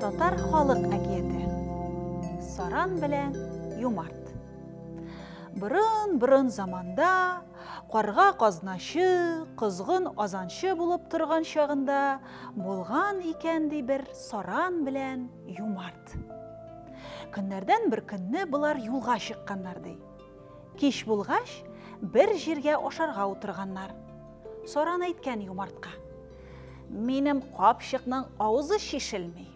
Татар халык әкияте. Саран белән юмарт. Борын-борын заманда карга казначы, козгын азанчы булып торган чагында булган икән ди бер саран белән юмарт. Көннәрдән бер көнне болар юлга чыкканнар ди. Кич булгач, бер җиргә ашарга утырганнар. Саран әйткән юмартка. Минем капчыкның авызы чишелми.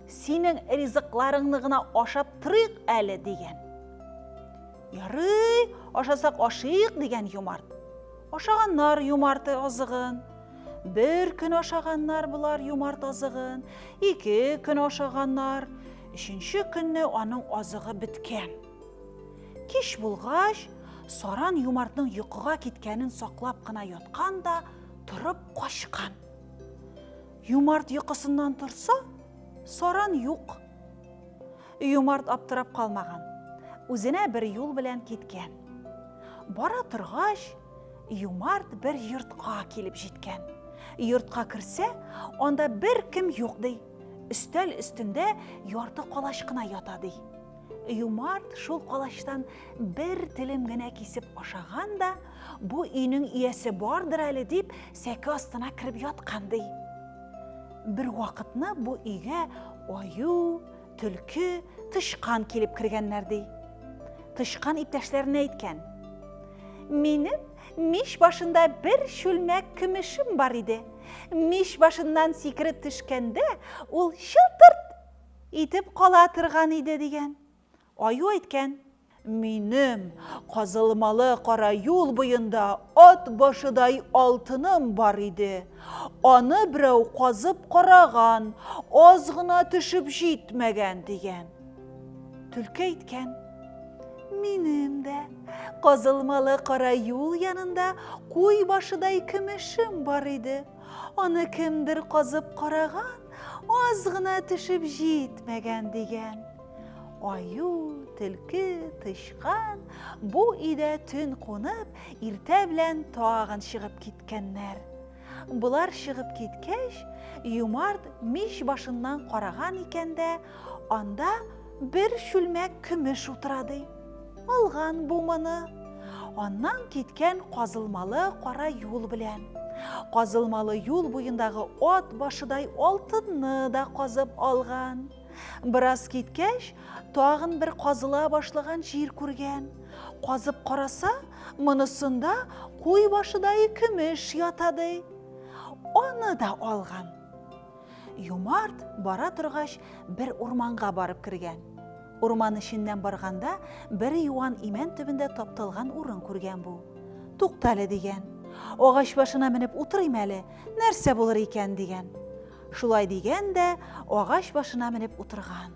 Синең ризыкларыңны гына ашап торыйк әле, дигән. Ярый, ашасак ашыйк, дигән юмарт. Ашаганнар юмарты азыгын. Бер көн ашаганнар болар юмарт азыгын, ике көн ашаганнар. Өченче көнне аның азыгы беткән. Кич булгач, саран юмартның йокыга киткәнен саклап кына яткан да, торып качкан. Юмарт йокысыннан торса, саран юк. Юмарт аптырап калмаган. Үзенә бер юл белән киткән. Бара торгач, Юмарт бер йортка килеп җиткән. Йортка керсә, анда бер кем юк ди. Өстәл өстендә ярты калач кына ята ди. Юмарт шул калачтан бер телем генә кисеп ашаган да, бу өйнең иясе бардыр әле дип, сәке астына кереп яткан ди. Бер вакытны бу өйгә аю, төлке, тычкан килеп кергәннәр ди. Тычкан иптәшләренә әйткән: "Минем мич башында бер чүлмәк көмешем бар иде. Мич башыннан сикереп төшкәндә, ул чылтырт итеп кала торган иде, дигән. Аю әйткән, Минем казылмалы кара юл буенда ат башыдай алтыным бар иде. Аны берәү казып караган, аз гына төшеп җитмәгән, дигән. Төлке әйткән, Минем дә казылмалы кара юл янында куй башыдай көмешем бар иде. Аны кемдер казып караган, аз гына төшеп җитмәгән, дигән. Аю, төлке, тычкан бу өйдә төн кунып, иртә белән тагын чыгып киткәннәр. Болар чыгып киткәч, юмарт мич башыннан караган икән дә, анда бер чүлмәк көмеш утыра ди. Алган бу моны. Аннан киткән казылмалы кара юл белән. Казылмалы юл буендагы ат башыдай алтынны да казып алган. Бераз киткәч, тагын бер казыла башлаган җир күргән. Казып караса, монысында куй башыдай көмеш ята ди. Аны да алган. Юмарт бара торгач, бер урманга барып кергән. Урман эченнән барганда, бер юан имән төбендә тапталган урын күргән бу. Туктале, дигән. Агач башына менеп утырыйм әле, нәрсә булыр икән, дигән. Шулай дигән дә, агач башына менеп утырган.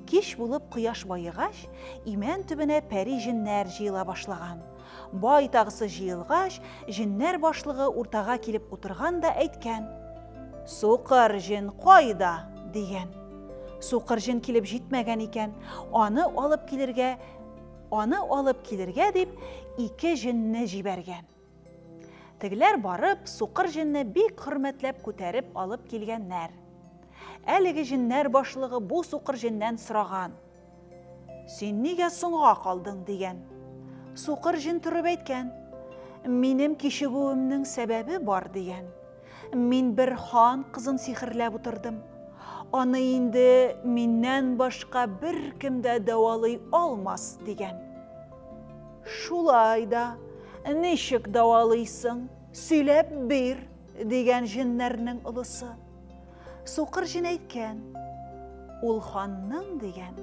Кич булып кояш баегач, имән төбенә пәри-җеннәр җыела башлаган. Байтагысы җыелгач, җеннәр башлыгы уртага килеп утырган да әйткән: Сукыр җен кайда? дигән. Сукыр җен килеп җитмәгән икән, аны алып килергә, аны алып килергә дип, ике җенне җибәргән. Тегеләр барып, сукыр җенне бик хөрмәтләп күтәреп алып килгәннәр. Әлеге җеннәр башлыгы бу сукыр җеннән сораган. Син нигә соңга калдың, дигән. Сукыр җен торып әйткән. Минем кичегүемнең сәбәбе бар, дигән. Мин бер хан кызын сихерләп утырдым. Аны инде миннән башка беркем дә дәвалый алмас, дигән. Шулай да, ничек дәвалыйсың, сөйләп бир, дигән җеннәрнең олысы. Сукыр җен әйткән, ул ханның, дигән,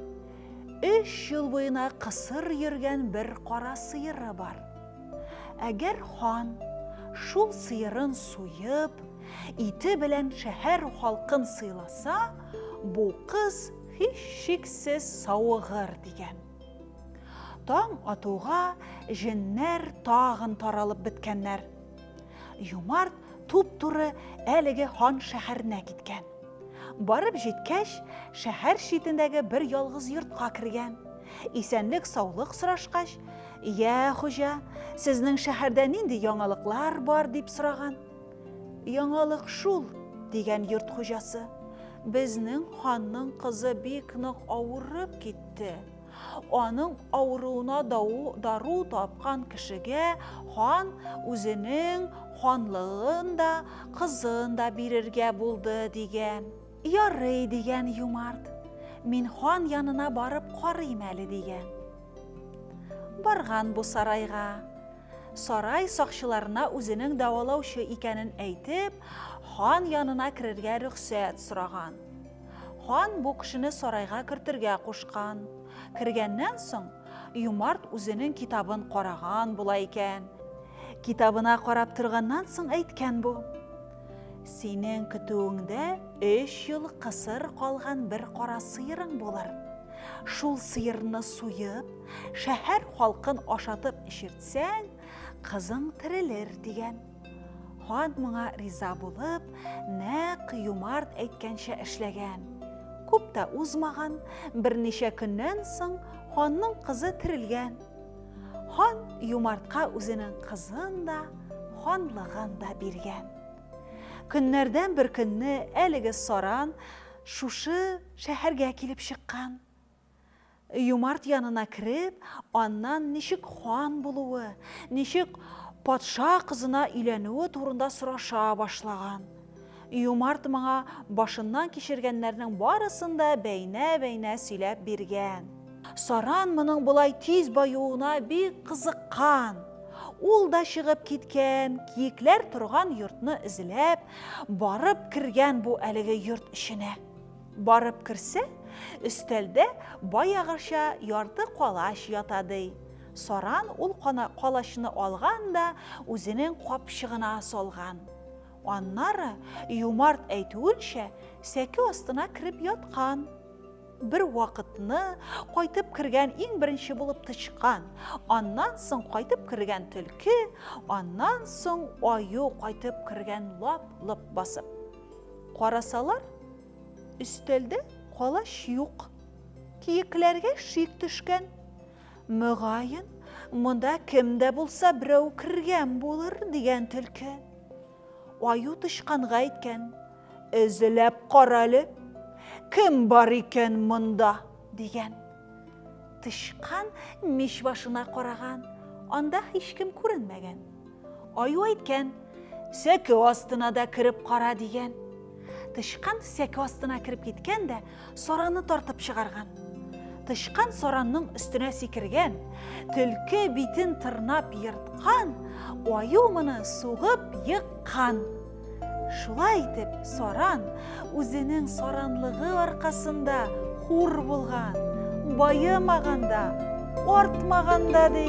өч ел буена кысыр йөргән бер кара сыеры бар. Әгәр хан шул сыерын суеп, ите белән шәһәр халкын сыйласа, бу кыз һичшиксез савыгыр, дигән. Таң атуга җеннәр тагын таралып беткәннәр. Юмарт туп-туры әлеге хан шәһәренә киткән. Барып җиткәч, шәһәр читендәге бер ялгыз йортка кергән. Исәнлек-саулык сорашкач, "Я, хуҗа, сезнең шәһәрдә нинди яңалыклар бар?" дип сораган. Яңалык шул, дигән йорт хуҗасы. Безнең ханның кызы бик нык авырып китте. Аның авыруына дару тапкан кешегә хан үзенең ханлыгын да, кызын да бирергә булды, дигән. Ярый, дигән юмарт, мин хан янына барып карыйм әле, дигән. Барган бу сарайга. Сарай сакчыларына үзенең дәвалаучы икәнен әйтеп, хан янына керергә рөхсәт сораган. Хан бу кешене сарайга кертергә кушкан. Кергәннән соң, Юмарт үзенең китабын караган була икән. Китабына карап торганнан соң әйткән бу. Синең көтүеңдә өч ел кысыр калган бер кара сыерың булыр. Шул сыерны суеп, шәһәр халкын ашатып эчертсәң, кызың терелер, дигән. Хан моңа риза булып, нәкъ юмарт әйткәнчә эшләгән. Күп тә узмаган, берничә көннән соң ханның кызы терелгән. Хан юмартка үзенең кызын да, ханлыгын да биргән. Көннәрдән бер көнне әлеге саран шушы шәһәргә килеп чыккан. Юмарт янына кереп, аннан ничек хан булуы, ничек патша кызына өйләнүе турында сораша башлаган. Юмарт моңа башыннан кичергәннәрнең барысын да бәйнә-бәйнә сөйләп биргән. Саран моның болай тиз баюына бик кызыккан. Ул да чыгып киткән, киекләр торган йортны эзләп, барып кергән бу әлеге йорт эченә. Барып керсә, өстәлдә баягыча ярты калач ята ди. Саран ул калачны алган да үзенең капчыгына салган. Аннары, юмарт әйтүенчә, сәке астына кереп яткан. Бер вакытны кайтып кергән иң беренче булып тычкан, аннан соң кайтып кергән төлке, аннан соң аю кайтып кергән лап-лоп басып. Карасалар, өстәлдә калач юк. Киекләргә шик төшкән. Мөгаен, монда кем дә булса берәү кергән булыр, дигән төлке. Аю тычканга әйткән, Эзләп кара әле, кем бар икән монда, дигән. Тычкан мич башына караган, анда һичкем күренмәгән. Аю әйткән, сәке астына да кереп кара, дигән. Тычкан сәке астына кереп киткән дә, сараны тартып чыгарган. Тычкан саранның өстенә сикергән, төлке битен тырнап ерткан, аю моны сугып еккан. Шулай итеп, саран үзенең саранлыгы аркасында хур булган, баемаган да, артмаган да, ди.